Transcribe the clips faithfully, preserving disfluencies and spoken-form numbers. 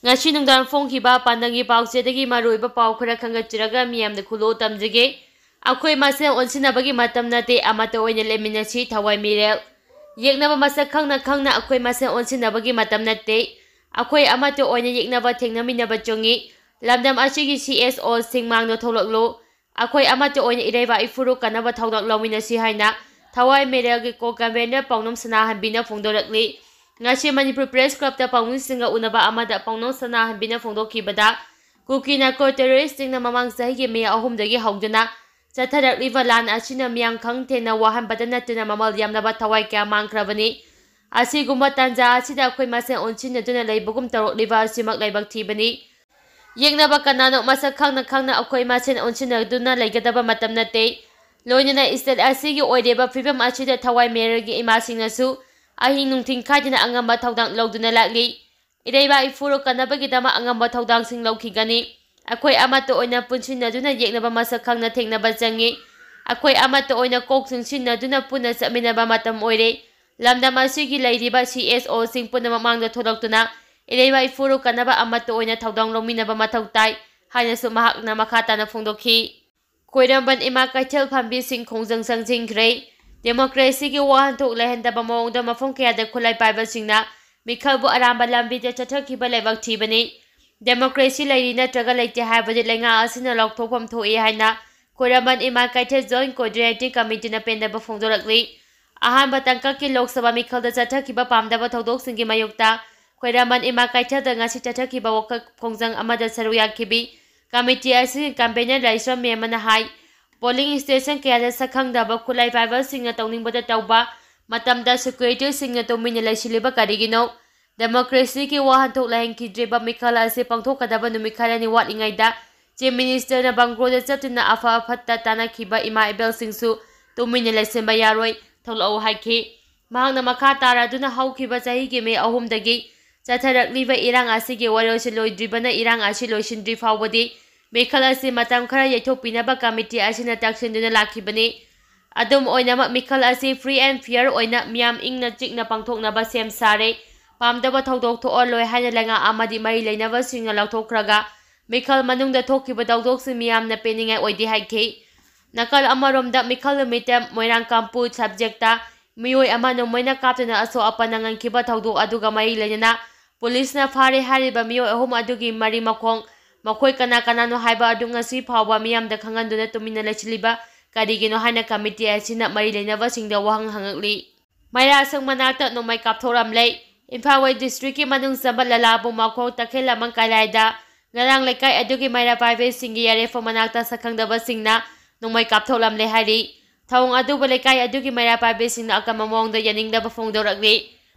ꯉꯁꯤ ꯅꯨꯡꯗꯥꯡ ꯐꯣꯡꯈꯤꯕ ꯄꯥꯟꯗꯝꯒꯤ ꯄꯥꯎꯆꯦꯗꯒꯤ ꯃꯔꯨꯑꯣꯏꯕ ꯄꯥꯎ ꯈꯔ ꯈꯟꯒꯠꯆꯔꯒ ꯃꯤꯌꯥꯝꯗ ꯈꯨꯜꯂꯣ ꯇꯝꯖꯒꯦ꯫ ꯑꯩꯈꯣꯏ ꯃꯁꯦꯜ ꯑꯣꯟꯁꯤꯟꯅꯕꯒꯤ ꯃꯇꯝ ꯅꯠꯇꯦ, ꯑꯃꯠꯇ ꯑꯣꯏꯅ ꯂꯩꯃꯤꯟꯅꯁꯤ, ꯊꯋꯥꯏ ꯃꯤꯔꯦꯜ꯫ ꯌꯦꯛꯅꯕ ꯃꯁꯛ ꯈꯪꯅ ꯈꯪꯅ ꯑꯩꯈꯣꯏ ꯃꯁꯦꯜ ꯑꯣꯟꯁꯤꯟꯅꯕꯒꯤ ꯃꯇꯝ ꯅꯠꯇꯦ, ꯑꯩꯈꯣꯏ ꯑꯃꯠꯇ ꯑꯣꯏꯅ ꯌꯦꯛꯅꯕ ꯊꯦꯡꯅꯃꯤꯟꯅꯕ ꯆꯪꯉꯤ꯫ ꯂꯝꯗꯝ ꯑꯁꯤꯒꯤ ꯁꯤ ꯑꯦꯁ ꯑꯣꯁꯤꯡ ꯃꯥꯡꯗ ꯊꯣꯛꯂꯛꯂꯨ꯫ ꯑꯩꯈꯣꯏ ꯑꯃꯠꯇ ꯑꯣꯏꯅ ꯏꯔꯩꯕꯥꯛ ꯏꯐꯨꯔꯨ ꯀꯟꯅꯕ ꯊꯧꯗꯥꯡ ꯂꯧꯃꯤꯟꯅꯁꯤ ꯍꯥꯏꯅ ꯊꯋꯥꯏ ꯃꯦꯔꯦꯜꯒꯤ ꯀꯣ ꯀꯟꯚꯦꯅꯔ ꯄꯥꯎꯅꯝ ꯁꯅꯥꯍꯟꯕꯤꯅ ꯐꯣꯡꯗꯣꯔꯛꯂꯤ꯫ ꯉꯁꯤ ꯃꯅꯤꯄꯨꯔ ꯄ꯭ꯔꯦꯁ ꯀ꯭ꯂꯕꯇ ꯄꯥꯎꯃꯤꯁꯤꯡꯒ ꯎꯅꯕ ꯑꯃꯗ ꯄꯥꯎꯅꯝ ꯁꯅꯥꯍꯟꯕꯤꯅ ꯐꯣꯡꯗꯣꯛꯈꯤꯕꯗ, ꯀꯨꯀꯤ ꯅꯥꯔꯀꯣ ꯇꯦꯔꯣꯔꯤꯁꯇꯁꯤꯡꯅ ꯃꯃꯥꯡ ꯆꯍꯤꯒꯤ ꯃꯦ ꯑꯍꯨꯝꯗꯒꯤ ꯍꯧꯗꯨꯅ ꯆꯠꯊꯔꯛꯂꯤꯕ ꯂꯥꯟ ꯑꯁꯤꯅ ꯃꯤꯌꯥꯝ ꯈꯪ ꯊꯦꯡꯅ ꯋꯥꯍꯟꯕꯗ ꯅꯠꯇꯅ ꯃꯃꯜ ꯌꯥꯝꯂꯕ ꯊꯋꯥꯏ ꯀꯌꯥ ꯃꯥꯡꯈ꯭ꯔꯕꯅꯤ꯫ ꯑꯁꯤꯒꯨꯝꯕ ꯇꯥꯟꯖꯥ ꯑꯁꯤꯗ ꯑꯩꯈꯣꯏ ꯃꯁꯦꯜ ꯑꯣꯟꯁꯤꯟꯅꯗꯨꯅ ꯂꯩꯕꯒꯨꯝ ꯇꯧꯔꯛꯂꯤꯕ ꯑꯁꯤꯃꯛ ꯂꯥꯏꯕꯛ ꯊꯤꯕꯅꯤ꯫ ꯌꯦꯛꯅꯕ ꯀꯅꯥꯅꯣ ꯃꯁꯛ ꯈꯪꯅ ꯈꯪꯅ ꯑꯩꯈꯣꯏ ꯃꯁꯦꯜ ꯑꯣꯟꯁꯤꯟꯅꯗꯨꯅ ꯂꯩꯒꯗꯕ ꯃꯇꯝ ꯅꯠꯇꯦ꯫ ꯂꯣꯏꯅꯅ ꯏꯁꯇꯦꯠ ꯑꯁꯤꯒꯤ ꯑꯣꯏꯔꯤꯕ ꯐꯤꯕꯝ ꯑꯁꯤꯗ ꯊꯋꯥꯏ ꯃꯦꯔꯦꯜꯒꯤ ꯏꯃꯥꯁꯤꯡꯅꯁꯨ ꯑꯍꯤꯡ ꯅꯨꯡꯊꯤꯜ ꯈꯥꯏꯗꯅ ꯑꯉꯝꯕ ꯊꯧꯗꯥꯡ ꯂꯧꯗꯨꯅ ꯂꯥꯛꯂꯤ꯫ ꯏꯔꯩꯕꯥꯛ ꯏꯐꯨꯔꯨ ꯀꯟꯅꯕꯒꯤꯗꯃꯛ ꯑꯉꯝꯕ ꯊꯧꯗꯥꯡꯁꯤꯡ ꯂꯧꯈꯤꯒꯅꯤ꯫ ꯑꯩꯈꯣꯏ ꯑꯃꯠꯇ ꯑꯣꯏꯅ ꯄꯨꯟꯁꯤꯟꯅꯗꯨꯅ ꯌꯦꯛꯅꯕ ꯃꯁꯛ ꯈꯪꯅ ꯊꯦꯡꯅꯕ ꯆꯪꯉꯤ꯫ ꯑꯩꯈꯣꯏ ꯑꯃꯠꯇ ꯑꯣꯏꯅ ꯀꯣꯛ ꯆꯨꯡꯁꯤꯟꯅꯗꯨꯅ ꯄꯨꯟꯅ ꯆꯠꯃꯤꯟꯅꯕ ꯃꯇꯝ ꯑꯣꯏꯔꯦ꯫ ꯂꯝꯗꯝ ꯑꯁꯤꯒꯤ ꯂꯩꯔꯤꯕ ꯁꯤ ꯑꯦꯁ ꯑꯣꯁꯤꯡ ꯄꯨꯝꯅꯃꯛ ꯃꯥꯡꯗ ꯊꯣꯛꯂꯛꯇꯨꯅ ꯏꯔꯩꯕꯥꯛ ꯏꯐꯨꯔꯨ ꯀꯟꯅꯕ ꯑꯃꯠꯇ ꯑꯣꯏꯅ ꯊꯧꯗꯥꯡ ꯂꯧꯃꯤꯟꯅꯕ ꯃꯊꯧ ꯇꯥꯏ ꯍꯥꯏꯅꯁꯨ ꯃꯍꯥꯛꯅ ꯃꯈꯥ ꯇꯥꯅ ꯐꯣꯡꯗꯣꯛꯈꯤ꯫ ꯈ꯭ꯋꯥꯏꯔꯝꯕꯟ ꯏꯃꯥ ꯀꯩꯊꯦꯜ ꯐꯝꯕꯤꯁꯤꯡ ꯈꯣꯡꯖꯪ ꯆꯪꯁꯤꯟꯈ꯭ꯔꯦ꯫ ꯗꯦꯃꯣꯀ꯭ꯔꯦꯁꯤꯒꯤ ꯋꯥꯍꯟꯊꯣꯛ ꯂꯩꯍꯟꯗꯕ ꯃꯑꯣꯡꯗ ꯃꯐꯝ ꯀꯌꯥꯗ ꯈꯨꯠꯂꯥꯏ ꯄꯥꯏꯕꯁꯤꯡꯅ ꯃꯤꯈꯜꯕꯨ ꯑꯔꯥꯟꯕ ꯂꯝꯕꯤꯗ ꯆꯠꯊꯈꯤꯕ ꯂꯥꯏꯕꯛ ꯊꯤꯕꯅꯤ꯫ ꯗꯦꯃꯣꯀ꯭ꯔꯦꯁꯤ ꯂꯩꯔꯤ ꯅꯠꯇ꯭ꯔꯒ ꯂꯩꯇꯦ ꯍꯥꯏꯕꯗꯤ ꯂꯩꯉꯥꯛ ꯑꯁꯤꯅ ꯂꯥꯎꯊꯣꯛꯐꯝ ꯊꯣꯛꯏ ꯍꯥꯏꯅ ꯈ꯭ꯋꯥꯏꯔꯝꯕꯟ ꯏꯃꯥ ꯀꯩꯊꯦꯜ ꯖꯣꯏꯟꯠ ꯀꯣꯑꯣꯔꯗꯤꯅꯦꯇꯤꯡ ꯀꯃꯤꯇꯤꯅ ꯄꯦꯟꯗꯕ ꯐꯣꯡꯗꯣꯔꯛꯂꯤ꯫ ꯑꯍꯥꯟꯕ ꯇꯥꯡꯀꯛꯀꯤ ꯂꯣꯛ ꯁꯚꯥ ꯃꯤꯈꯜꯗ ꯆꯠꯊꯈꯤꯕ ꯄꯥꯝꯗꯕ ꯊꯧꯗꯣꯛꯁꯤꯡꯒꯤ ꯃꯥꯌꯣꯛꯇ ꯈ꯭ꯋꯥꯏꯔꯝꯕꯟ ꯏꯃꯥ ꯀꯩꯊꯦꯜꯗ ꯉꯁꯤ ꯆꯠꯊꯈꯤꯕ ꯋꯥꯀꯠ ꯈꯣꯡꯖꯪ ꯑꯃꯗ ꯁꯔꯨꯛ ꯌꯥꯈꯤꯕꯤ ꯀꯃꯤꯇꯤ ꯑꯁꯤꯒꯤ ꯀꯟꯚꯦꯅꯔ ꯂꯥꯏꯁ꯭ꯔꯝ ꯃꯦꯝꯃꯅ ꯍꯥꯏ, ꯄꯣꯂꯤꯡ ꯁ꯭ꯇꯦꯁꯟ ꯀꯌꯥꯗ ꯁꯛꯈꯪꯗꯕ ꯈꯨꯠꯂꯥꯏ ꯄꯥꯏꯕꯁꯤꯡꯅ ꯇꯧꯅꯤꯡꯕꯗ ꯇꯧꯕ ꯃꯇꯝꯗ ꯁꯦꯀ꯭ꯌꯨꯔꯤꯇꯤꯁꯤꯡꯅ ꯇꯨꯃꯤꯟꯅ ꯂꯩꯁꯤꯜꯂꯤꯕ ꯀꯔꯤꯒꯤꯅꯣ? ꯗꯦꯃꯣꯀ꯭ꯔꯦꯁꯤꯒꯤ ꯋꯥꯍꯟꯊꯣꯛ ꯂꯩꯍꯟꯈꯤꯗ꯭ꯔꯤꯕ ꯃꯤꯈꯜ ꯑꯁꯤ ꯄꯥꯡꯊꯣꯛꯀꯗꯕ ꯅꯨꯃꯤꯠ ꯈꯔꯅꯤ ꯋꯥꯠꯂꯤꯉꯩꯗ ꯆꯤꯐ ꯃꯤꯅꯤꯁꯇꯔꯅ ꯕꯪꯒ꯭ꯂꯣꯗ ꯆꯠꯇꯨꯅ ꯑꯐ ꯑꯐꯠꯇ ꯇꯥꯟꯅꯈꯤꯕ ꯏꯃꯥ ꯏꯕꯦꯜꯁꯤꯡꯁꯨ ꯇꯨꯃꯤꯟꯅ ꯂꯩꯁꯤꯟꯕ ꯌꯥꯔꯣꯏ, ꯊꯣꯛꯂꯛꯎ ꯍꯥꯏꯈꯤ꯫ ꯃꯍꯥꯛꯅ ꯃꯈꯥ ꯇꯥꯔꯗꯨꯅ ꯍꯧꯈꯤꯕ ꯆꯍꯤꯒꯤ ꯃꯦ ꯑꯍꯨꯝꯗꯒꯤ ꯆꯠꯊꯔꯛꯂꯤꯕ ꯏꯔꯥꯡ ꯑꯁꯤꯒꯤ ꯋꯥꯔꯣꯏꯁꯤꯟ ꯂꯣꯏꯗ꯭ꯔꯤꯕꯅ ꯏꯔꯥꯡ ꯑꯁꯤ ꯂꯣꯏꯁꯤꯟꯗ꯭ꯔꯤ ꯐꯥꯎꯕꯗꯤ ꯃꯤꯈꯜ ꯑꯁꯤ ꯃꯇꯝ ꯈꯔ ꯌꯩꯊꯣꯛꯄꯤꯅꯕ ꯀꯃꯤꯇꯤ ꯑꯁꯤꯅ ꯇꯛꯁꯤꯟꯗꯨꯅ ꯂꯥꯛꯈꯤꯕꯅꯤ꯫ ꯑꯗꯨꯝ ꯑꯣꯏꯅꯃꯛ ꯃꯤꯈꯜ ꯑꯁꯤ free and fair ꯑꯣꯏꯅ ꯃꯤꯌꯥꯝ ꯏꯪꯅ ꯆꯤꯛꯅ ꯄꯥꯡꯊꯣꯛꯅꯕ ꯁꯦꯝ ꯁꯥꯔꯦ꯫ ꯄꯥꯝꯗꯕ ꯊꯧꯗꯣꯛ ꯊꯣꯛꯍꯜꯂꯣꯏ ꯍꯥꯏꯅ ꯂꯩꯉꯥꯛ ꯑꯃꯗꯤ ꯃꯔꯤ ꯂꯩꯅꯕꯁꯤꯡꯅ ꯂꯥꯎꯊꯣꯛꯈ꯭ꯔꯒ ꯃꯤꯈꯜ ꯃꯅꯨꯡꯗ ꯊꯣꯛꯈꯤꯕ ꯊꯧꯗꯣꯛꯁꯤ ꯃꯤꯌꯥꯝꯅ ꯄꯦꯟꯅꯤꯡꯉꯥꯏ ꯑꯣꯏꯗꯦ ꯍꯥꯏꯈꯤ꯫ ꯅꯥꯀꯜ ꯑꯃꯔꯣꯝꯗ ꯃꯤꯈꯜ ꯅꯨꯃꯤꯠꯇ ꯃꯣꯏꯔꯥꯡ ꯀꯥꯡꯄꯨ ꯁꯕꯖꯦꯛꯇ ꯃꯤꯑꯣꯏ ꯑꯃ ꯅꯣꯡꯃꯩꯅ ꯀꯥꯞꯇꯨꯅ ꯑꯁꯣꯛ ꯑꯄꯟ ꯅꯪꯍꯟꯈꯤꯕ ꯊꯧꯗꯣꯛ ꯑꯗꯨꯒ ꯃꯔꯤ ꯂꯩꯅꯅ ꯄꯨꯂꯤꯁꯅ ꯐꯥꯔꯦ ꯍꯥꯏꯔꯤꯕ ꯃꯤꯑꯣꯏ ꯑꯍꯨꯝ ꯑꯗꯨꯒꯤ ꯃꯔꯤ ꯃꯈꯣꯡ, ꯃꯈꯣꯏ ꯀꯅꯥ ꯀꯅꯥꯅꯣ ꯍꯥꯏꯕ ꯑꯗꯨ ꯉꯁꯤ ꯐꯥꯎꯕ ꯃꯤꯌꯥꯝꯗ ꯈꯪꯍꯟꯗꯨꯅ ꯇꯨꯃꯤꯟꯅ ꯂꯩꯁꯤꯜꯂꯤꯕ ꯀꯔꯤꯒꯤꯅꯣ ꯍꯥꯏꯅ ꯀꯃꯤꯇꯤ ꯑꯁꯤꯅ ꯃꯔꯤ ꯂꯩꯅꯕꯁꯤꯡꯗ ꯋꯥꯍꯪ ꯍꯪꯉꯛꯂꯤ꯫ ꯃꯩꯔꯥꯁꯪ ꯃꯅꯥꯛꯇ ꯅꯣꯡꯃꯩ ꯀꯥꯞꯊꯣꯛꯂꯝꯂꯦ꯫ ꯏꯝꯐꯥꯜ ꯋꯦꯁ ꯗꯤꯁꯇ꯭ꯔꯤꯛꯀꯤ ꯃꯅꯨꯡ ꯆꯟꯕ ꯂꯂꯥꯕꯨ ꯃꯈꯣꯡ ꯇꯈꯦꯜ ꯂꯃꯪ ꯀꯥꯂꯥꯏꯗ ꯉꯔꯥꯡ ꯂꯩꯀꯥꯏ ꯑꯗꯨꯒꯤ ꯃꯩꯔꯥ ꯄꯥꯏꯕꯤꯁꯤꯡꯒꯤ ꯌꯥꯔꯦꯐꯝ ꯃꯅꯥꯛꯇ ꯁꯛꯈꯪꯗꯕꯁꯤꯡꯅ ꯅꯣꯡꯃꯩ ꯀꯥꯞꯊꯣꯛꯂꯝꯂꯦ ꯍꯥꯏꯔꯤ꯫ ꯊꯧꯑꯣꯡ ꯑꯗꯨꯕꯨ ꯂꯩꯀꯥꯏ ꯑꯗꯨꯒꯤ ꯃꯩꯔꯥ ꯄꯥꯏꯕꯤꯁꯤꯡꯅ ꯑꯀꯟꯕ ꯃꯑꯣꯡꯗ ꯌꯥꯅꯤꯡꯗꯕ ꯐꯣꯡꯗꯣꯔꯛꯂꯤ꯫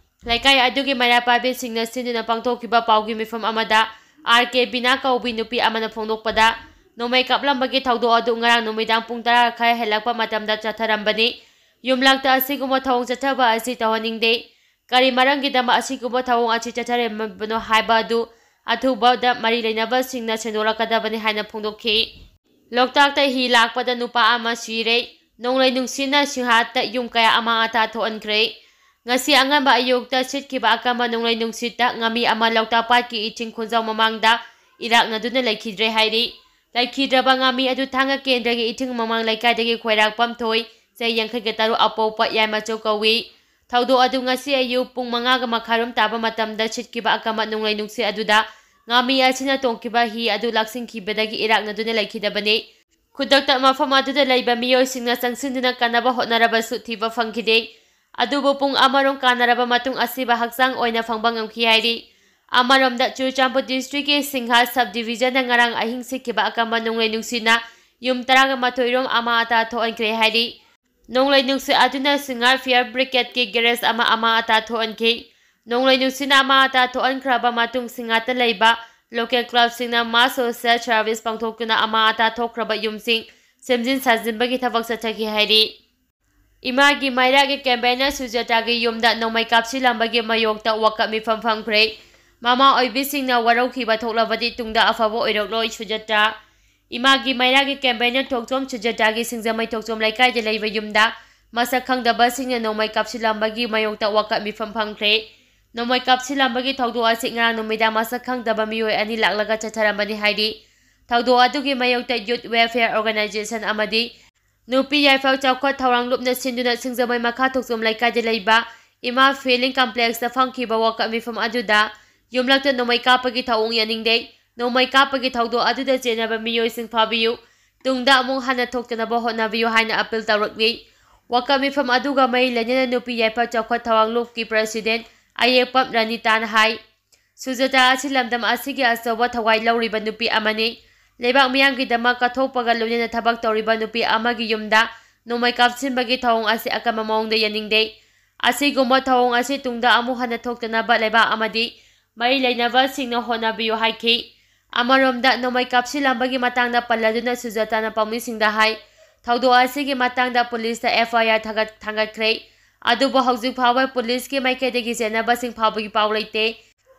ꯂꯩꯀꯥꯏ ꯑꯗꯨꯒꯤ ꯃꯩꯔꯥ ꯄꯥꯏꯕꯤꯁꯤꯡꯅ ꯁꯤꯟꯗꯨꯅ ꯄꯥꯡꯊꯣꯛꯈꯤꯕ ꯄꯥꯎꯒꯤ ꯃꯤꯐꯝ ꯑꯃꯗ ꯑꯥꯔ ꯀꯦ ꯕꯤꯅꯥ ꯀꯧꯕꯤ ꯅꯨꯄꯤ ꯑꯃꯅ ꯐꯣꯡꯗꯣꯛꯄꯗ, ꯅꯣꯡꯃꯩ ꯀꯥꯞꯂꯝꯕꯒꯤ ꯊꯧꯗꯣꯛ ꯑꯗꯨ ꯉꯔꯥꯡ ꯅꯨꯃꯤꯗꯥꯡ ꯄꯨꯡ ꯇꯔꯥ ꯈꯔ ꯍꯦꯜꯂꯛꯄ ꯃꯇꯝꯗ ꯆꯠꯊꯔꯝꯕꯅꯤ꯫ ꯌꯨꯝꯂꯛꯇ ꯑꯁꯤꯒꯨꯝꯕ ꯊꯧꯑꯣꯡ ꯆꯠꯊꯕ ꯑꯁꯤ ꯇꯧꯍꯟꯅꯤꯡꯗꯦ꯫ ꯀꯔꯤ ꯃꯔꯝꯒꯤꯗꯃꯛ ꯑꯁꯤꯒꯨꯝꯕ ꯊꯧꯑꯣꯡ ꯑꯁꯤ ꯆꯠꯊꯔꯝꯕꯅꯣ ꯍꯥꯏꯕ ꯑꯗꯨ ꯑꯊꯨꯕꯗ ꯃꯔꯤ ꯂꯩꯅꯕꯁꯤꯡꯅ ꯁꯦꯡꯗꯣꯔꯛꯀꯗꯕꯅꯤ ꯍꯥꯏꯅ ꯐꯣꯡꯗꯣꯛꯈꯤ꯫ ꯂꯣꯛꯇꯥꯛꯇ ꯍꯤ ꯂꯥꯛꯄꯗ ꯅꯨꯄꯥ ꯑꯃ ꯁꯤꯔꯦ꯫ ꯅꯣꯡꯂꯩ ꯅꯨꯡꯁꯤꯠꯅ ꯁꯤꯡꯍꯥꯠꯇ ꯌꯨꯝ ꯀꯌꯥ ꯑꯃꯥꯡ ꯑꯇꯥ ꯊꯣꯛꯍꯟꯈ꯭ꯔꯦ꯫ ꯉꯁꯤ ꯑꯉꯟꯕ ꯑꯌꯨꯛꯇ ꯁꯤꯠꯈꯤꯕ ꯑꯀꯟꯕ ꯅꯣꯡꯂꯩ ꯅꯨꯡꯁꯤꯠꯇ ꯉꯥꯃꯤ ꯑꯃ ꯂꯣꯛꯇꯥꯛ ꯄꯥꯠꯀꯤ ꯏꯁꯤꯡ ꯈꯣꯡꯖꯥꯎ ꯃꯃꯥꯡꯗ ꯏꯔꯥꯛꯅꯗꯨꯅ ꯂꯩꯈꯤꯗ꯭ꯔꯦ ꯍꯥꯏꯔꯤ꯫ ꯂꯩꯈꯤꯗ꯭ꯔꯕ ꯉꯥꯃꯤ ꯑꯗꯨ ꯊꯥꯡꯒ ꯀꯦꯟꯗ꯭ꯔꯒꯤ ꯏꯊꯤꯡ ꯃꯃꯥꯡ ꯂꯩꯀꯥꯏꯗꯒꯤ ꯈꯣꯏꯔꯥꯛꯄꯝ ꯊꯣꯏ, ꯆꯍꯤ ꯌꯥꯡꯈꯩꯒ ꯇꯔꯨꯛ, ꯑꯄꯣꯛꯄ ꯌꯥꯏꯃꯆꯧ ꯀꯧꯏ꯫ ꯊꯧꯗꯣꯛ ꯑꯗꯨ ꯉꯁꯤ ꯑꯌꯨꯛ ꯄꯨꯡ ꯃꯉꯥꯒ ꯃꯈꯥꯏꯔꯣꯝ ꯇꯥꯕ ꯃꯇꯝꯗ ꯁꯤꯠꯈꯤꯕ ꯑꯀꯟꯕ ꯅꯣꯡꯂꯩ ꯅꯨꯡꯁꯤꯠ ꯑꯗꯨꯗ ꯉꯥꯃꯤ ꯑꯁꯤꯅ ꯇꯣꯡꯈꯤꯕ ꯍꯤ ꯑꯗꯨ ꯂꯥꯛꯁꯤꯟꯈꯤꯕꯗꯒꯤ ꯏꯔꯥꯛꯅꯗꯨꯅ ꯂꯩꯈꯤꯗꯕꯅꯤ꯫ ꯈꯨꯗꯛꯇ ꯃꯐꯝ ꯑꯗꯨꯗ ꯂꯩꯕ ꯃꯤꯑꯣꯏꯁꯤꯡꯅ ꯆꯪꯁꯤꯟꯗꯨꯅ ꯀꯟꯅꯕ ꯍꯣꯠꯅꯔꯕꯁꯨ ꯊꯤꯕ ꯐꯪꯈꯤꯗꯦ꯫ ꯑꯗꯨꯕꯨ ꯄꯨꯡ ꯑꯃꯔꯣꯝ ꯀꯥꯟꯅꯔꯕ ꯃꯇꯨꯡ ꯑꯁꯤꯕ ꯍꯛꯆꯥꯡ ꯑꯣꯏꯅ ꯐꯪꯕ ꯉꯝꯈꯤ ꯍꯥꯏꯔꯤ꯫ ꯑꯃꯔꯣꯝꯗ ꯆꯨꯔꯆꯥꯟꯄꯨꯔ ꯗꯤꯁꯇ꯭ꯔꯤꯛꯀꯤ ꯁꯤꯡꯍꯥ ꯁꯕ ꯗꯤꯕꯤꯖꯟꯗ ꯉꯔꯥꯡ ꯑꯍꯤꯡ ꯁꯤꯠꯈꯤꯕ ꯑꯀꯟꯕ ꯅꯣꯡꯂꯩ ꯅꯨꯡꯁꯤꯠꯅ ꯌꯨꯝ ꯇꯔꯥꯒ ꯃꯥꯊꯣꯏ ꯔꯣꯝ ꯑꯃꯥꯡ ꯑꯇꯥ ꯊꯣꯛꯍꯟꯈ꯭ꯔꯦ ꯍꯥꯏꯔꯤ꯫ ꯅꯣꯡꯂꯩ ꯅꯨꯡꯁꯤꯠ ꯑꯗꯨꯅ ꯁꯤꯡꯍꯥ ꯐꯤꯌꯔ ꯕ꯭ꯔꯤꯒꯦꯗꯀꯤ ꯒꯦꯔꯦꯖ ꯑꯃ ꯑꯃꯥꯡ ꯑꯇꯥ ꯊꯣꯛꯍꯟꯈꯤ꯫ ꯅꯣꯡꯂꯩ ꯅꯨꯡꯁꯤꯠꯅ ꯑꯃꯥꯡ ꯑꯇꯥ ꯊꯣꯛꯍꯟꯈ꯭ꯔꯕ ꯃꯇꯨꯡ ꯁꯤꯡꯍꯥꯠꯇ ꯂꯩꯕ ꯂꯣꯀꯦꯜ ꯀ꯭ꯂꯕꯁꯤꯡꯅ ꯃꯥꯁ ꯁꯣꯁꯤꯌꯦꯜ ꯁꯔꯚꯤꯁ ꯄꯥꯡꯊꯣꯛꯇꯨꯅ ꯑꯃꯥꯡ ꯑꯇꯥ ꯊꯣꯛꯈ꯭ꯔꯕ ꯌꯨꯝꯁꯤꯡ ꯁꯦꯝꯖꯤꯟ ꯁꯥꯖꯤꯟꯕꯒꯤ ꯊꯕꯛ ꯆꯠꯊꯈꯤ ꯍꯥꯏꯔꯤ꯫ ꯏꯃꯥꯒꯤ ꯃꯩꯔꯥꯒꯤ ꯀꯦꯝꯄꯦꯟꯅ ꯁꯨꯖꯥꯇꯥꯒꯤ ꯌꯨꯝꯗ ꯅꯣꯡꯃꯩ ꯀꯥꯞꯁꯤꯜꯂꯝꯕꯒꯤ ꯃꯥꯌꯣꯛꯇ ꯋꯥꯀꯠ ꯃꯤꯐꯝ ꯐꯝꯈ꯭ꯔꯦ꯫ ꯃꯃꯥ ꯑꯣꯏꯕꯤꯁꯤꯡꯅ ꯋꯥꯔꯧꯈꯤꯕ ꯊꯣꯛꯂꯕꯗꯤ ꯇꯨꯡꯗ ꯑꯐꯕ ꯑꯣꯏꯔꯛꯂꯣꯏ ꯁꯨꯖꯥꯇꯥ꯫ ꯏꯃꯥꯒꯤ ꯃꯩꯔꯥꯒꯤ ꯀꯦꯝꯄꯦꯟꯅ ꯊꯣꯛꯆꯣꯝ ꯁꯨꯖꯥꯇꯥꯒꯤ ꯁꯤꯡꯖꯃꯩ ꯊꯣꯛꯆꯣꯝ ꯂꯩꯀꯥꯏꯗ ꯂꯩꯕ ꯌꯨꯝꯗ ꯃꯁꯛ ꯈꯪꯗꯕꯁꯤꯡꯅ ꯅꯣꯡꯃꯩ ꯀꯥꯞꯁꯤꯜꯂꯝꯕꯒꯤ ꯃꯥꯌꯣꯛꯇ ꯋꯥꯀꯠ ꯃꯤꯐꯝ ꯐꯝꯈ꯭ꯔꯦ꯫ ꯅꯣꯡꯃꯩ ꯀꯥꯞꯁꯤꯜꯂꯝꯕꯒꯤ ꯊꯧꯗꯣꯛ ꯑꯁꯤ ꯉꯔꯥꯡ ꯅꯨꯃꯤꯗꯥꯡ ꯃꯁꯛ ꯈꯪꯗꯕ ꯃꯤꯑꯣꯏ ꯑꯅꯤ ꯂꯥꯛꯂꯒ ꯆꯠꯊꯔꯝꯕꯅꯤ ꯍꯥꯏꯔꯤ꯫ ꯊꯧꯗꯣꯛ ꯑꯗꯨꯒꯤ ꯃꯥꯌꯣꯛꯇ Youth Welfare Organization ꯑꯃꯗꯤ ꯅꯨꯄꯤ ꯌꯥꯏꯐ ꯆꯥꯎꯈꯠ ꯊꯧꯔꯥꯡ ꯂꯨꯞꯅ ꯁꯤꯟꯗꯨꯅ ꯁꯤꯡꯖꯃꯩ ꯃꯈꯥ ꯊꯣꯛꯆꯣꯝ ꯂꯩꯀꯥꯏꯗ ꯂꯩꯕ ꯏꯃꯥ Feeling Complexꯇ ꯐꯝꯈꯤꯕ ꯋꯥꯀꯠ ꯃꯤꯐꯝ ꯑꯗꯨꯗ ꯌꯨꯝꯂꯛꯇ ꯅꯣꯡꯃꯩ ꯀꯥꯞꯄꯒꯤ ꯊꯧꯑꯣꯡ ꯌꯥꯅꯤꯡꯗꯦ, ꯅꯣꯡꯃꯩ ꯀꯥꯞꯄꯒꯤ ꯊꯧꯗꯣꯛ ꯑꯗꯨꯗ ꯆꯦꯟꯅꯕ ꯃꯤꯑꯣꯏꯁꯤꯡ ꯐꯥꯕꯤꯌꯨ, ꯇꯨꯡꯗ ꯑꯃꯨꯛ ꯍꯟꯅ ꯊꯣꯛꯇꯅꯕ ꯍꯣꯠꯅꯕꯤꯌꯨ ꯍꯥꯏꯅ appeal ꯇꯧꯔꯛꯂꯤ꯫ ꯋꯥꯀꯠ ꯃꯤꯐꯝ ꯑꯗꯨꯒ ꯃꯔꯤ ꯂꯩꯅꯅ ꯅꯨꯄꯤ ꯌꯥꯏꯐ ꯆꯥꯎꯈꯠ ꯊꯧꯔꯥꯡ ꯂꯨꯞꯀꯤ President ꯑꯌꯦꯛꯄꯝ ꯔꯅꯤꯇꯥꯅ ꯍꯥꯏ, ꯁꯨꯖꯥꯇꯥ ꯑꯁꯤ ꯂꯝꯗꯝ ꯑꯁꯤꯒꯤ ꯑꯆꯧꯕ ꯊꯋꯥꯏ ꯂꯧꯔꯤꯕ ꯅꯨꯄꯤ ꯑꯃꯅꯤ꯫ ꯂꯩꯕꯥꯛ ꯃꯤꯌꯥꯝꯒꯤꯗꯃꯛ ꯀꯠꯊꯣꯛꯄꯒ ꯂꯣꯏꯅꯅ ꯊꯕꯛ ꯇꯧꯔꯤꯕ ꯅꯨꯄꯤ ꯑꯃꯒꯤ ꯌꯨꯝꯗ ꯅꯣꯡꯃꯩ ꯀꯥꯞꯁꯤꯟꯕꯒꯤ ꯊꯧꯑꯣꯡ ꯑꯁꯤ ꯑꯀꯟꯕ ꯃꯑꯣꯡꯗ ꯌꯥꯅꯤꯡꯗꯦ꯫ ꯑꯁꯤꯒꯨꯝꯕ ꯊꯧꯑꯣꯡ ꯑꯁꯤ ꯇꯨꯡꯗ ꯑꯃꯨꯛ ꯍꯟꯅ ꯊꯣꯛꯇꯅꯕ ꯂꯩꯕꯥꯛ ꯑꯃꯗꯤ ꯃꯔꯤ ꯂꯩꯅꯕꯁꯤꯡꯅ ꯍꯣꯠꯅꯕꯤꯌꯨ ꯍꯥꯏꯈꯤ꯫ ꯑꯃꯔꯣꯝꯗ, ꯅꯣꯡꯃꯩ ꯀꯥꯞꯁꯤꯜꯂꯝꯕꯒꯤ ꯃꯇꯥꯡꯗ ꯄꯜꯂꯗꯨꯅ ꯁꯨꯖꯥꯇꯥꯅ ꯄꯥꯎꯃꯤꯁꯤꯡꯗ ꯍꯥꯏ, ꯊꯧꯗꯣꯛ ꯑꯁꯤꯒꯤ ꯃꯇꯥꯡꯗ ꯄꯨꯂꯤꯁꯇ FIR ꯊꯥꯒꯠ-, ꯊꯥꯡꯒꯠꯈ꯭ꯔꯦ꯫ ꯑꯗꯨꯕꯨ ꯍꯧꯖꯤꯛ ꯐꯥꯎꯕ ꯄꯨꯂꯤꯁꯀꯤ ꯃꯥꯏꯀꯩꯗꯒꯤ ꯆꯦꯟꯅꯕꯁꯤꯡ ꯐꯥꯎꯕꯒꯤ ꯄꯥꯎ ꯂꯩꯇꯦ꯫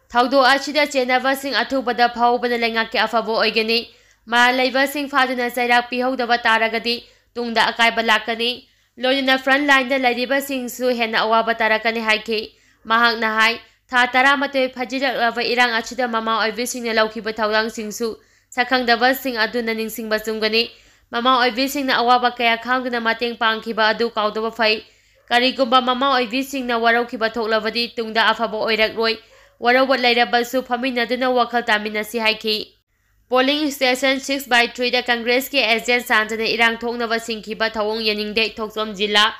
ꯊꯧꯗꯣꯛ ꯑꯁꯤꯗ ꯆꯦꯟꯅꯕꯁꯤꯡ ꯑꯊꯨꯕꯗ ꯐꯥꯍꯧꯕꯅ ꯂꯩꯉꯥꯛꯀꯤ ꯑꯐꯕ ꯑꯣꯏꯒꯅꯤ꯫ ꯃꯔꯥꯜ ꯂꯩꯕꯁꯤꯡ ꯐꯥꯗꯨꯅ ꯆꯩꯔꯥꯛ ꯄꯤꯍꯧꯗꯕ ꯇꯥꯔꯒꯗꯤ ꯇꯨꯡꯗ ꯑꯀꯥꯏꯕ ꯂꯥꯛꯀꯅꯤ꯫ ꯂꯣꯏꯅꯅ front lineꯗ ꯂꯩꯔꯤꯕꯁꯤꯡꯁꯨ ꯍꯦꯟꯅ ꯑꯋꯥꯕ ꯇꯥꯔꯛꯀꯅꯤ ꯍꯥꯏꯈꯤ꯫ ꯃꯍꯥꯛꯅ ꯍꯥꯏ, ꯊꯥ ꯇꯔꯥꯃꯥꯊꯣꯏ ꯐꯥꯖꯤꯜꯂꯛꯂꯕ ꯏꯔꯥꯡ ꯑꯁꯤꯗ ꯃꯃꯥ ꯑꯣꯏꯕꯤꯁꯤꯡꯅ ꯂꯧꯈꯤꯕ ꯊꯧꯗꯥꯡꯁꯤꯡꯁꯨ ꯁꯛꯈꯪꯗꯕꯁꯤꯡ ꯑꯗꯨꯅ ꯅꯤꯡꯁꯤꯡꯕ ꯆꯨꯝꯒꯅꯤ꯫ ꯃꯃꯥ ꯑꯣꯏꯕꯤꯁꯤꯡꯅ ꯑꯋꯥꯕ ꯀꯌꯥ ꯈꯥꯡꯗꯨꯅ ꯃꯇꯦꯡ ꯄꯥꯡꯈꯤꯕ ꯑꯗꯨ ꯀꯥꯎꯗꯕ ꯐꯩ꯫ ꯀꯔꯤꯒꯨꯝꯕ ꯃꯃꯥ ꯑꯣꯏꯕꯤꯁꯤꯡꯅ ꯋꯥꯔꯧꯈꯤꯕ ꯊꯣꯛꯂꯕꯗꯤ ꯇꯨꯡꯗ ꯑꯐꯕ ꯑꯣꯏꯔꯛꯂꯣꯏ꯫ ꯋꯥꯔꯧꯕ ꯂꯩꯔꯕꯁꯨ ꯐꯝꯃꯤꯟꯅꯗꯨꯅ ꯋꯥꯈꯜ ꯇꯥꯃꯤꯟꯅꯁꯤ ꯍꯥꯏꯈꯤ꯫ Polling station six by threeꯗ Congressꯀꯤ agent ꯁꯥꯟꯇꯅ ꯏꯔꯥꯡ ꯊꯣꯛꯅꯕ ꯁꯤꯡꯈꯤꯕ ꯊꯧꯑꯣꯡ ꯌꯥꯅꯤꯡꯗꯦ, ꯊꯣꯛꯆꯣꯝ ꯖꯤꯂꯥ꯫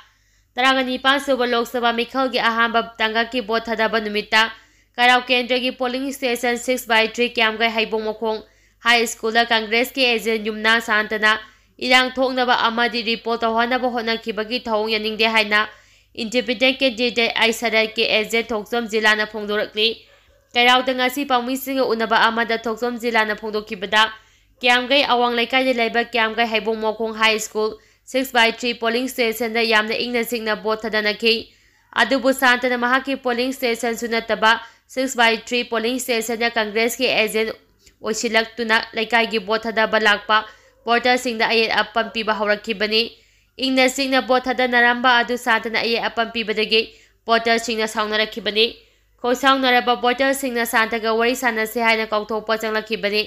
ꯇꯔꯥꯅꯤꯄꯥꯟ ꯁꯨꯕ ꯂꯣꯛ ꯁꯚꯥ ꯃꯤꯈꯜꯒꯤ ꯑꯍꯥꯟꯕ ꯇꯥꯡꯀꯛꯀꯤ ꯚꯣꯠ ꯊꯥꯗꯕ ꯅꯨꯃꯤꯠꯇ ꯀꯩꯔꯥꯎ ꯀꯦꯟꯗ꯭ꯔꯒꯤ polling station six by three ꯀ꯭ꯌꯥꯝꯒꯩ ꯍꯩꯕꯣꯡ ꯃꯈꯣꯡ High Schoolꯗ Congressꯀꯤ agent ꯌꯨꯝꯅꯥꯝ ꯁꯥꯟꯇꯅ ꯏꯔꯥꯡ ꯊꯣꯛꯅꯕ ꯑꯃꯗꯤ report ꯇꯧꯍꯟꯅꯕ ꯍꯣꯠꯅꯈꯤꯕꯒꯤ ꯊꯧꯑꯣꯡ ꯌꯥꯅꯤꯡꯗꯦ ꯍꯥꯏꯅ independent candidate ꯑꯥꯏ ꯁꯔꯠꯀꯤ agent ꯊꯣꯛꯆꯣꯝ ꯖꯤꯂꯥꯅ ꯐꯣꯡꯗꯣꯔꯛꯂꯤ꯫ ꯀꯩꯔꯥꯎꯗ ꯉꯁꯤ ꯄꯥꯎꯃꯤꯁꯤꯡꯒ ꯎꯅꯕ ꯑꯃꯗ ꯊꯣꯛꯆꯣꯝ ꯖꯤꯂꯥꯅ ꯐꯣꯡꯗꯣꯛꯈꯤꯕꯗ, ꯀ꯭ꯌꯥꯝꯒꯩ ꯑꯋꯥꯡ ꯂꯩꯀꯥꯏꯗ ꯂꯩꯕ ꯀ꯭ꯌꯥꯝꯒꯩ ꯍꯩꯕꯣꯡ ꯃꯈꯣꯡ High School six by three polling stationꯗ ꯌꯥꯝꯅ ꯏꯪꯅ ꯆꯤꯛꯅ ꯚꯣꯠ ꯊꯥꯗꯅꯈꯤ꯫ ꯑꯗꯨꯕꯨ ꯁꯥꯟꯇꯅ ꯃꯍꯥꯛꯀꯤ polling stationꯁꯨ ꯅꯠꯇꯕ six by three polling stationꯗ Congressꯀꯤ agent ꯑꯣꯏꯁꯤꯜꯂꯛꯇꯨꯅ ꯂꯩꯀꯥꯏꯒꯤ ꯚꯣꯠ ꯊꯥꯗꯕ ꯂꯥꯛꯄ voterꯁꯤꯡꯗ ꯑꯌꯦꯠ ꯑꯄꯟ ꯄꯤꯕ ꯍꯧꯔꯛꯈꯤꯕꯅꯤ꯫ ꯏꯪꯅ ꯆꯤꯛꯅ ꯚꯣꯠ ꯊꯥꯗꯅꯔꯝꯕ ꯑꯗꯨ ꯁꯥꯟꯇꯅ ꯑꯌꯦꯠ ꯑꯄꯟ ꯄꯤꯕꯗꯒꯤ voterꯁꯤꯡꯅ ꯁꯥꯎꯅꯔꯛꯈꯤꯕꯅꯤ꯫ ꯈꯣꯏꯁꯥꯎꯅꯔꯕ ꯚꯣꯇꯔꯁꯤꯡꯅ ꯁꯥꯟꯇꯒ ꯋꯥꯔꯤ ꯁꯥꯟꯅꯁꯦ ꯍꯥꯏꯅ ꯀꯧꯊꯣꯛꯄ ꯆꯪꯂꯛꯈꯤꯕꯅꯤ꯫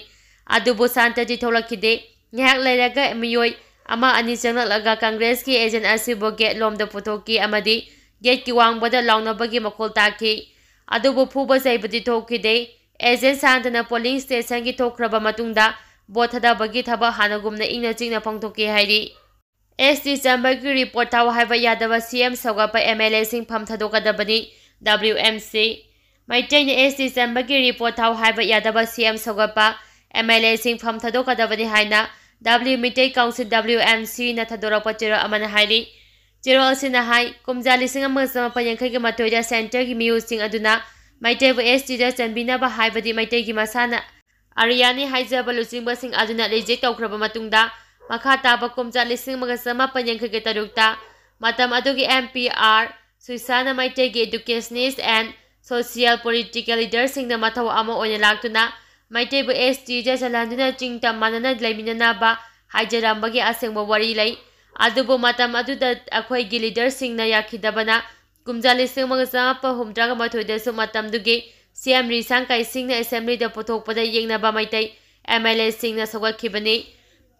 ꯑꯗꯨꯕꯨ ꯁꯥꯟꯇꯗꯤ ꯊꯣꯛꯂꯛꯈꯤꯗꯦ꯫ ꯉꯥꯏꯍꯥꯛ ꯂꯩꯔꯒ ꯃꯤꯑꯣꯏ ꯑꯃ ꯑꯅꯤ ꯆꯪꯂꯛꯂꯒ ꯀꯪꯒ꯭ꯔꯦꯁꯀꯤ ꯑꯦꯖꯦꯟ ꯑꯁꯤꯕꯨ ꯒꯦꯠ ꯂꯣꯝꯗ ꯄꯨꯊꯣꯛꯈꯤ ꯑꯃꯗꯤ ꯒꯦꯠꯀꯤ ꯋꯥꯡꯃꯗ ꯂꯥꯎꯅꯕꯒꯤ ꯃꯈꯣꯜ ꯇꯥꯈꯤ꯫ ꯑꯗꯨꯕꯨ ꯐꯨꯕ ꯆꯩꯕꯗꯤ ꯊꯣꯛꯈꯤꯗꯦ꯫ ꯑꯦꯖꯦꯟ ꯁꯥꯟꯇꯅ ꯄꯣꯂꯤꯡ ꯁ꯭ꯇꯦꯁꯟꯒꯤ ꯊꯣꯛꯈ꯭ꯔꯕ ꯃꯇꯨꯡꯗ ꯚꯣꯠ ꯊꯥꯗꯕꯒꯤ ꯊꯕꯛ ꯍꯥꯟꯅꯒꯨꯝꯅ ꯏꯪꯅ ꯆꯤꯛꯅ ꯄꯥꯡꯊꯣꯛꯈꯤ ꯍꯥꯏꯔꯤ꯫ ꯑꯦꯁ ꯇꯤ ꯆꯟꯕꯒꯤ ꯔꯤꯄꯣꯔꯠ ꯊꯥꯎ ꯍꯥꯏꯕ ꯌꯥꯗꯕ ꯁꯤ ꯑꯦꯝ ꯁꯧꯒꯠꯄ ꯑꯦꯝ ꯑꯦꯜ ꯑꯦꯁꯤꯡ ꯐꯝ ꯊꯥꯗꯣꯛꯀꯗꯕꯅꯤ, ꯗꯕ꯭ꯂꯤꯎ ꯑꯦꯝ ꯁꯤ꯫ ꯃꯩꯇꯩꯅ ꯑꯦꯁ ꯇꯤ ꯆꯟꯕꯒꯤ ꯔꯤꯄꯣꯔꯠ ꯊꯥꯎ ꯍꯥꯏꯕ ꯌꯥꯗꯕ ꯁꯤ ꯑꯦꯝ ꯁꯧꯒꯠꯄ ꯑꯦꯝ ꯑꯦꯜ ꯑꯦꯁꯤꯡ ꯐꯝ ꯊꯥꯗꯣꯛꯀꯗꯕꯅꯤ ꯍꯥꯏꯅ W Meitei council, W M ꯁꯤꯅ ꯊꯥꯗꯣꯔꯛꯄ ꯆꯦꯔꯣꯜ ꯑꯃꯅ ꯍꯥꯏꯔꯤ꯫ ꯆꯦꯔꯣꯜ ꯑꯁꯤꯅ ꯍꯥꯏ, ꯀꯨꯝꯖꯥ ꯂꯤꯁꯤꯡ ꯑꯃꯒ ꯆꯥꯃꯥꯄꯟ ꯌꯥꯡꯈꯩꯒ ꯃꯥꯊꯣꯏꯗ ꯁꯦꯟꯇꯔꯒꯤ ꯃꯤꯑꯣꯏꯁꯤꯡ ꯑꯗꯨꯅ ꯃꯩꯇꯩꯕꯨ ꯑꯦꯁ ꯇꯤꯗ ꯆꯟꯕꯤꯅꯕ ꯍꯥꯏꯕꯗꯤ ꯃꯩꯇꯩꯒꯤ ꯃꯁꯥꯅ ꯑꯔꯤꯌꯥꯅꯤ ꯍꯥꯏꯖꯕ ꯂꯨꯆꯤꯡꯕꯁꯤꯡ ꯑꯗꯨꯅ ꯔꯤꯖꯦꯛ ꯇꯧꯈ꯭ꯔꯕ ꯃꯇꯨꯡꯗ, ꯃꯈꯥ ꯇꯥꯕ ꯀꯨꯝꯖꯥ ꯂꯤꯁꯤꯡ ꯑꯃꯒ ꯆꯥꯃꯥꯄꯟ ꯌꯥꯡꯈꯩꯒ ꯇꯔꯨꯛꯇ ꯃꯇꯝ ꯑꯗꯨꯒꯤ ꯑꯦꯝ ꯄꯤ ꯑꯥꯔ ꯁꯨꯏꯁꯥꯅ ꯃꯩꯇꯩꯒꯤ educationist and social political leaderꯁꯤꯡꯅ ꯃꯊꯧ ꯑꯃ ꯑꯣꯏꯅ ꯂꯥꯛꯇꯨꯅ ꯃꯩꯇꯩꯕꯨ ꯑꯦꯁ ꯇꯤꯗ ꯆꯜꯍꯟꯗꯨꯅ ꯆꯤꯡ ꯇꯝ ꯃꯥꯟꯅꯅ ꯂꯩꯃꯤꯟꯅꯅꯕ ꯍꯥꯏꯖꯔꯝꯕꯒꯤ ꯑꯁꯦꯡꯕ ꯋꯥꯔꯤ ꯂꯩ꯫ ꯑꯗꯨꯕꯨ ꯃꯇꯝ ꯑꯗꯨꯗ ꯑꯩꯈꯣꯏꯒꯤ ꯂꯤꯗꯔꯁꯤꯡꯅ ꯌꯥꯈꯤꯗꯕꯅ ꯀꯨꯝꯖꯥ ꯂꯤꯁꯤꯡ ꯑꯃꯒ ꯆꯥꯃꯥꯄꯟ ꯍꯨꯝꯗ꯭ꯔꯥꯒ ꯃꯥꯊꯣꯏꯗꯁꯨ ꯃꯇꯝꯗꯨꯒꯤ ꯁꯤ ꯑꯦꯝ ꯔꯤꯁꯥꯡ ꯀꯥꯏꯁꯤꯡꯅ ꯑꯦꯁꯦꯝꯕ꯭ꯂꯤꯗ ꯄꯨꯊꯣꯛꯄꯗ ꯌꯦꯡꯅꯕ ꯃꯩꯇꯩ ꯑꯦꯝ ꯑꯦꯜ ꯑꯦꯁꯤꯡꯅ ꯁꯧꯒꯠꯈꯤꯕꯅꯤ꯫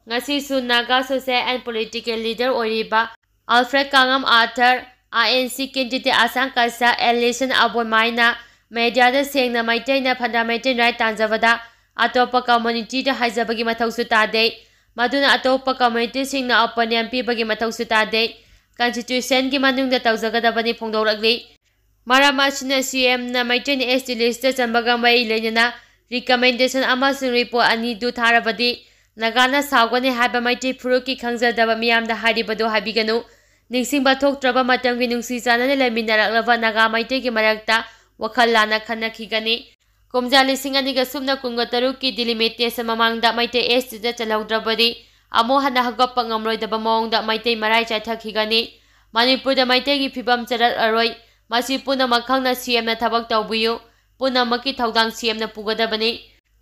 ꯉꯁꯤꯁꯨ Naga social and political leader ꯑꯣꯏꯔꯤꯕ ꯑꯜꯐ꯭ꯔꯦꯗ ꯀꯥꯉꯝ ꯑꯥꯔꯊꯔ, ꯑꯥꯏ ꯑꯦꯟ ꯁꯤ candidate ꯑꯁꯥꯡ ꯀꯥꯏꯁꯥ ꯑꯦꯂꯤꯁꯟ ꯑꯕꯣꯏꯃꯥꯏꯅ ꯃꯦꯗꯤꯌꯥꯗ ꯁꯦꯡꯅ ꯃꯩꯇꯩꯅ fundamental right ꯇꯥꯟꯖꯕꯗ ꯑꯇꯣꯞꯄ communityꯗ ꯍꯥꯏꯖꯕꯒꯤ ꯃꯊꯧꯁꯨ ꯇꯥꯗꯦ꯫ ꯃꯗꯨꯅ ꯑꯇꯣꯞꯄ communityꯁꯤꯡꯅ opinion ꯄꯤꯕꯒꯤ ꯃꯊꯧꯁꯨ ꯇꯥꯗꯦ꯫ Constitutionꯒꯤ ꯃꯅꯨꯡꯗ ꯇꯧꯖꯒꯗꯕꯅꯤ ꯐꯣꯡꯗꯣꯔꯛꯂꯤ꯫ ꯃꯔꯝ ꯑꯁꯤꯅ ꯁꯤ ꯑꯦꯝꯅ ꯃꯩꯇꯩꯅ ꯑꯦꯁ ꯇꯤ listꯇ ꯆꯟꯕꯒ ꯃꯔꯤ ꯂꯩꯅꯅ recommendation ꯑꯃꯁꯨꯡ report ꯑꯅꯤꯗꯨ ꯊꯥꯔꯕꯗꯤ ꯅꯥꯒꯥꯅ ꯁꯥꯎꯒꯅꯤ ꯍꯥꯏꯕ ꯃꯩꯇꯩ ꯐꯨꯔꯨꯞꯀꯤ ꯈꯪꯖꯗꯕ ꯃꯤꯌꯥꯝꯗ ꯍꯥꯏꯔꯤꯕꯗꯨ ꯍꯥꯏꯕꯤꯒꯅꯨ꯫ ꯅꯤꯡꯁꯤꯡꯕ ꯊꯣꯛꯇ꯭ꯔꯕ ꯃꯇꯝꯒꯤ ꯅꯨꯡꯁꯤ ꯆꯥꯟꯅꯅ ꯂꯩꯃꯤꯟꯅꯔꯛꯂꯕ ꯅꯥꯒꯥ ꯃꯩꯇꯩꯒꯤ ꯃꯔꯛꯇ ꯋꯥꯈꯜ ꯂꯥꯟꯅ ꯈꯟꯅꯈꯤꯒꯅꯤ꯫ ꯀꯨꯝꯖꯥ ꯂꯤꯁꯤꯡ ꯑꯅꯤꯒ ꯁꯨꯞꯅ ꯀꯨꯟꯒ ꯇꯔꯨꯛꯀꯤ delimitation ꯃꯃꯥꯡꯗ ꯃꯩꯇꯩ ꯑꯦꯁ ꯇꯤꯗ ꯆꯜꯍꯧꯗ꯭ꯔꯕꯗꯤ ꯑꯃꯨꯛ ꯍꯟꯅ ꯍꯧꯒꯠꯄ ꯉꯝꯂꯣꯏꯗꯕ ꯃꯑꯣꯡꯗ ꯃꯩꯇꯩ ꯃꯔꯥꯏ ꯆꯥꯏꯊꯈꯤꯒꯅꯤ꯫ ꯃꯅꯤꯄꯨꯔꯗ ꯃꯩꯇꯩꯒꯤ ꯐꯤꯕꯝ ꯆꯠꯂꯛꯂꯔꯣꯏ꯫ ꯃꯁꯤ ꯄꯨꯝꯅꯃꯛ ꯈꯪꯅ ꯁꯤ ꯑꯦꯝꯅ ꯊꯕꯛ ꯇꯧꯕꯤꯌꯨ꯫ ꯄꯨꯝꯅꯃꯛꯀꯤ ꯊꯧꯗꯥꯡ ꯁꯤ ꯑꯦꯝꯅ ꯄꯨꯒꯗꯕꯅꯤ꯫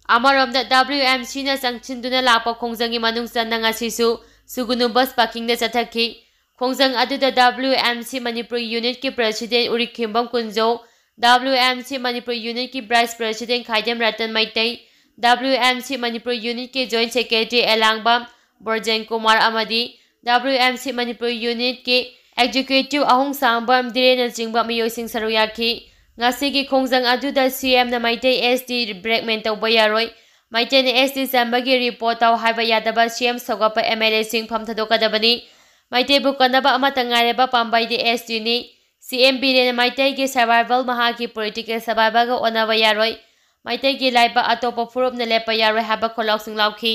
ꯑꯃꯔꯣꯝꯗ ꯗꯕ꯭ꯂꯤꯎ ꯑꯦꯝ ꯁꯤꯅ ꯆꯪꯁꯤꯟꯗꯨꯅ ꯂꯥꯛꯄ ꯈꯣꯡꯖꯪꯒꯤ ꯃꯅꯨꯡ ꯆꯟꯅ ꯉꯁꯤꯁꯨ ꯁꯨꯒꯨꯅꯨ bus parkingꯗ ꯆꯠꯊꯈꯤ꯫ ꯈꯣꯡꯖꯪ ꯑꯗꯨꯗ W M C Manipur unitꯀꯤ president ꯎꯔꯤꯈꯦꯝꯕꯝ ꯀꯨꯟꯖꯧ, WMC Manipur Unit ꯀꯤ Vice President ꯈꯥꯏꯗꯦꯝ Ratan Meitei, WMC Manipur Unit ꯀꯤ Joint Secretary ꯑꯦꯂꯥꯡꯕꯝ ꯕ꯭ꯔꯖꯦꯟ ꯀꯨꯃꯥꯔ ꯑꯃꯗꯤ WMC Manipur Unit ꯀꯤ Executive ꯑꯍꯨꯝ ꯁꯥꯡꯕꯝ ꯙꯤꯔꯦꯟꯅꯆꯤꯡꯕ ꯃꯤꯑꯣꯏꯁꯤꯡ ꯁꯔꯨꯛ ꯌꯥꯈꯤ꯫ ꯉꯁꯤꯒꯤ ꯈꯣꯡꯖꯪ ꯑꯗꯨꯗ CM ꯅ ꯃꯩꯇꯩ ST blackmail ꯇꯧꯕ ꯌꯥꯔꯣꯏ, ꯃꯩꯇꯩꯅ ST ꯆꯝꯕꯒꯤ report ꯇꯧ ꯍꯥꯏꯕ ꯌꯥꯗꯕ CM ꯁꯧꯒꯠꯄ MLA ꯁꯤꯡ ꯐꯝ ꯊꯥꯗꯣꯛꯀꯗꯕꯅꯤ꯫ ꯃꯩꯇꯩꯕꯨ ꯀꯟꯅꯕ ꯑꯃꯠꯇ ꯉꯥꯏꯔꯕ ꯄꯥꯝꯕꯩꯗꯤ ST ꯅꯤ꯫ CM ꯕꯤꯔꯦꯟꯅ ꯃꯩꯇꯩꯒꯤ survival ꯃꯍꯥꯛꯀꯤ political survival ꯒ ꯑꯣꯟꯅꯕ ꯌꯥꯔꯣꯏ꯫ ꯃꯩꯇꯩꯒꯤ ꯂꯥꯏꯕꯛ ꯑꯇꯣꯞꯄ ꯐꯨꯔꯨꯞꯅ ꯂꯦꯞꯄ ꯌꯥꯔꯣꯏ ꯍꯥꯏꯕ ꯈꯣꯜꯂꯥꯎꯁꯤꯡ ꯂꯥꯎꯈꯤ꯫